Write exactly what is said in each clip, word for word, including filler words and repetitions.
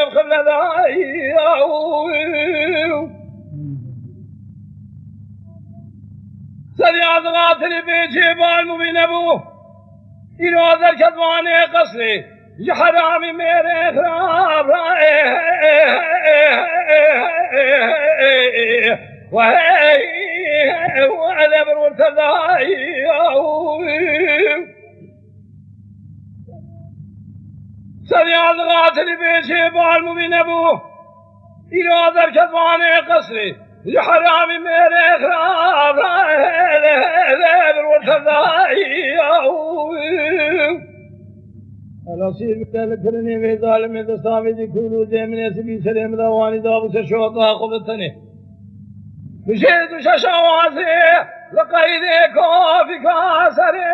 min qibledayî. Serî ez qatilî bêcê bal mubîne bû. Îro ez derket vanê qesrê. Ji heramî mêrê xirab ra. Wehey, wele bir wir tevdayî. Serî ez qatilî bêcê bal mubîne bû. Îro ez derket vanê qesrê. Ji heramî mêrê xirab ra. Wele bir wir tevdayî. Elasî bike li kirinê vê zalimê desta vê dî kûr û dê min ê sibî serê min de wanî dabû ser şota xwe bi tenê. Bijêr du şeş awazê li qeydê kafîka serê.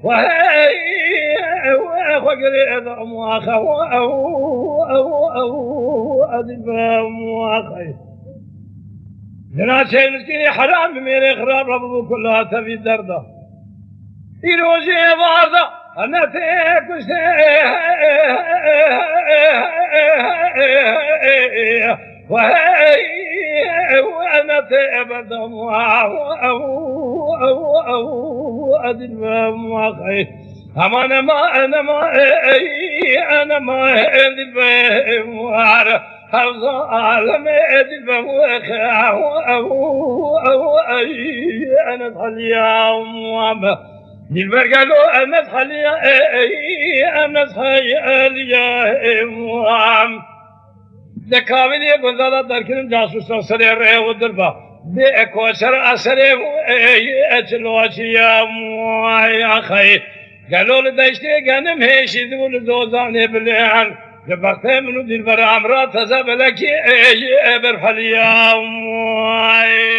Wehey, we xwe girê edam waxe, we, ew, ew, ew, edî be waxe. Jina çê miskînî heram bi mêrê xirab re bibû kula tevî derda. Îro jê êvar da, heme tê kuştê. Wehey, heme tê berdam. Edil be muaxey. Aman ema, enema, ey, enema, edil be muar. Hevza aleme edil be muxe, ew, ew, ew, ey, enet haliya muam. Dilber gelo enet haliya, ey, enet haliya muam. De kavilê gundala derkirin, casustan serê rê û dirba. Bê ekoçer a serê û, ey, eçiloçiya muay axey. Gelo li deştê genim hêşî dibû li zozanê bilêhan. Li bextê min û dîlbera em ra teze belekî ê, ê berfeliya. Way.